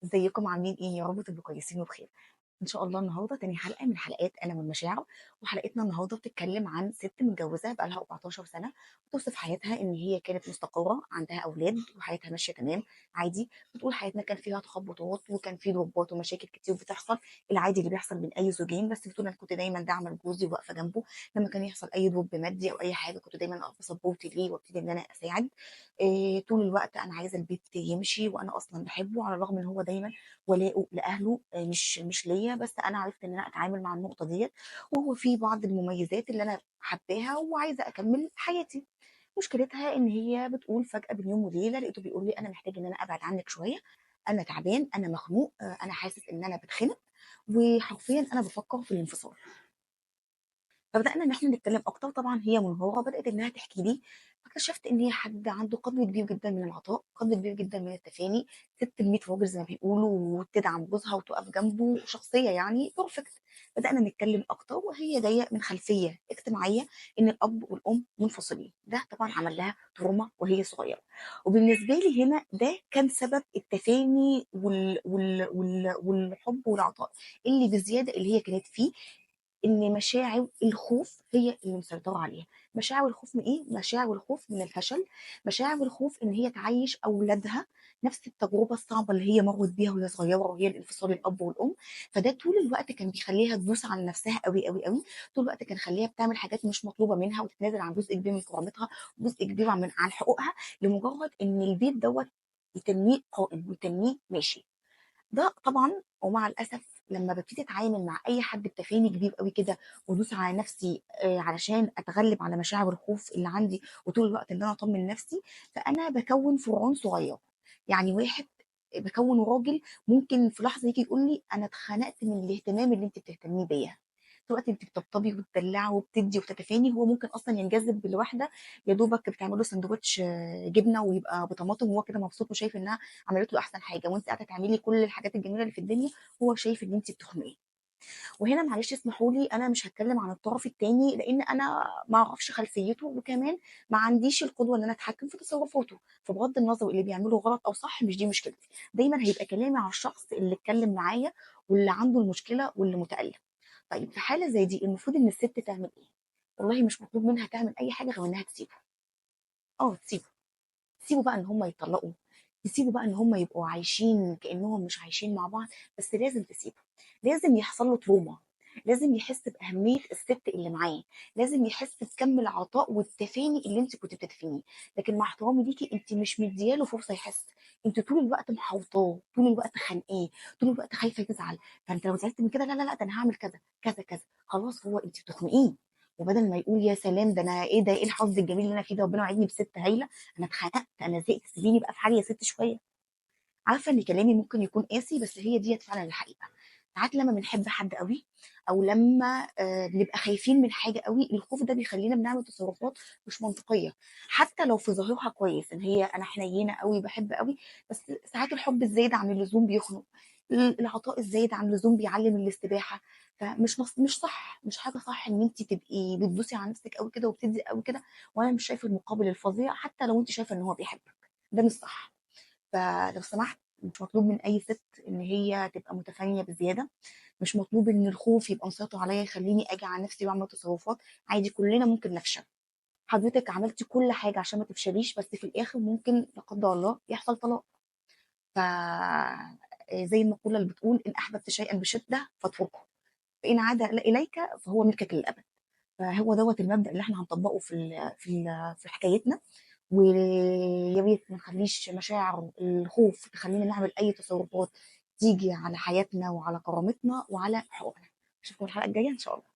ازيكم عاملين ايه؟ يا رب تبقوا كويسين وبخير. ان شاء الله النهارده تاني حلقة من حلقات انا والمشاعر، وحلقتنا النهارده بتتكلم عن ست متجوزة بقالها 14 سنة، وتوصف حياتها ان هي كانت مستقره، عندها اولاد وحياتها ماشية تمام عادي. بتقول حياتنا كان فيها تخبطات وكان في ضربات ومشاكل كتير بتحصل، العادي اللي بيحصل بين اي زوجين، بس بتقول انا كنت دايما داعمه لجوزي وواقفه جنبه لما كان يحصل اي drop مادي او اي حاجة، كنت دايما اقف support ليه وابتدي ان انا اساعد. طول الوقت انا عايزه البيت يمشي وانا اصلا بحبه، على الرغم ان هو دايما ولاؤه لاهله مش ليا، بس انا عرفت ان انا اتعامل مع النقطة ديت، وهو في بعض المميزات اللي انا حباها وعايزه اكمل حياتي. مشكلتها ان هي بتقول فجاة بين يوم وليلة لقيته بيقول لي انا محتاج ان انا ابعد عنك شوية، انا تعبان، انا مخنوق، انا حاسس ان انا بتخنق، وحرفيا انا بفكر في الانفصال. فبدأنا إن إحنا نتكلم أكتر، طبعًا هي منهارة، بدأت إنها تحكي لي، فاكتشفت إن هي حد عنده قدر كبير جدًا من العطاء، قدر كبير جدًا من التفاني، ست ال100 راجل زي ما بيقولوا، وتدعم جوزها وتقف جنبه، شخصية يعني perfect. بدأنا نتكلم أكتر، وهي جاية من خلفية اجتماعية إن الأب والأم منفصلين، ده طبعًا عمل لها trauma وهي صغيرة. وبالنسبة لي هنا ده كان سبب التفاني وال وال وال والحب والعطاء اللي بزيادة اللي هي كانت فيه، إن مشاعر الخوف هي اللي مسيطرة عليها. مشاعر الخوف من إيه؟ مشاعر الخوف من الفشل، مشاعر الخوف إن هي تعيش أولادها نفس التجربة الصعبة اللي هي مرت بيها وهي صغيرة، وهي الانفصال الأب والأم. فده طول الوقت كان بيخليها تدوس على نفسها قوي قوي قوي، طول الوقت كان خليها بتعمل حاجات مش مطلوبة منها وتتنازل عن جزء كبير من كرامتها وجزء كبير عن حقوقها، لمجرد إن البيت دوت يتنيه قائم ويتنيه ماشي. ده طبعا ومع الاسف لما ببتدي اتعامل مع اي حد بتفاني كبير قوي كده وادوس على نفسي علشان اتغلب على مشاعر الخوف اللي عندي، وطول الوقت ان انا اطمن نفسي، فانا بكون فرعون صغير. يعني واحد بكون راجل ممكن في لحظة يجي يقول لي انا اتخنقت من الاهتمام اللي انت بتهتميه بيا، طول الوقت انت بتطبطبي وبتدلعي وبتدي وبتتفاني، هو ممكن اصلا ينجذب لواحدة يا دوبك بتعمل له سندوتش جبنه ويبقى بطماطم وهو كده مبسوط وشايف انها عملت له احسن حاجة، وانت قاعدة تعملي كل الحاجات الجميلة اللي في الدنيا، هو شايف ان انت بتخنقيه. وهنا معلش اسمحوا لي انا مش هتكلم عن الطرف الثاني لان انا ما اعرفش خلفيته، وكمان ما عنديش القدوة ان انا اتحكم في تصرفاته، فبغض النظر اللي بيعمله غلط او صح مش دي مشكلتي. دايما هيبقى كلامي على الشخص اللي اتكلم معايا واللي عنده المشكلة واللي متألم. طيب في حاله زي دي المفروض ان الست تعمل ايه؟ والله مش مطلوب منها تعمل اي حاجة غير انها تسيبه. تسيبه، تسيبه بقى ان هم يطلقوا، تسيبه بقى ان هم يبقوا عايشين كانهم مش عايشين مع بعض، بس لازم تسيبه. لازم يحصل له تروما، لازم يحس باهمية الست اللي معاه، لازم يحس بكم العطاء والتفاني اللي انت كنت بتتفانيه. لكن مع احترامي ليكي انت مش مدياله فرصة يحس، انت طول الوقت محوطاه، طول الوقت خانقاه، طول الوقت خايفة يزعل، فانت لو زعلت من كده لا لا لا ده انا هعمل كذا كذا كذا، خلاص هو انت بتخنقيه. وبدل ما يقول يا سلام ده انا ايه ده، ايه الحظ الجميل اللي انا فيه ده، ربنا وعدني بست هايلة، انا اتخنقت، انا زهقت، سيبيني بقى في حالي يا ست شوية. عارفه ان كلامي ممكن يكون قاسي، بس هي ديت فعلا الحقيقة. ساعات لما بنحب حد قوي او لما بنبقى خايفين من حاجة قوي، الخوف ده بيخلينا بنعمل تصرفات مش منطقية، حتى لو في ظاهرها كويس ان هي انا حنينه قوي بحب قوي، بس ساعات الحب الزايد عن اللزوم بيخنق، العطاء الزايد عن اللزوم بيعلم الاستباحه. فمش مش صح، مش حاجة صح ان انت تبقي بتدوسي على نفسك قوي كده وبتدي قوي كده، وانا مش شايفه المقابل الفظيع حتى لو انت شايفه ان هو بيحبك، ده مش صح. فلو سمحت مش مطلوب من اي ست ان هي تبقى متفانيه بزيادة، مش مطلوب ان الخوف يبقى مسيطر عليا يخليني اجي على نفسي واعمل تصرفات. عادي كلنا ممكن نفشل، حضرتك عملتي كل حاجة عشان ما تفشليش، بس في الاخر ممكن لا قدر الله يحصل طلاق. ف زي المقولة اللي بتقول ان احببت شيئا بشده فاتركه، فان عاد اليك فهو ملكك للابد. فهو دوت المبدا اللي احنا هنطبقه في حكايتنا. ويا ريت ما نخليش مشاعر الخوف تخلينا نعمل اي تصرفات تيجي على حياتنا وعلى كرامتنا وعلى حقوقنا. اشوفكم الحلقة الجاية ان شاء الله.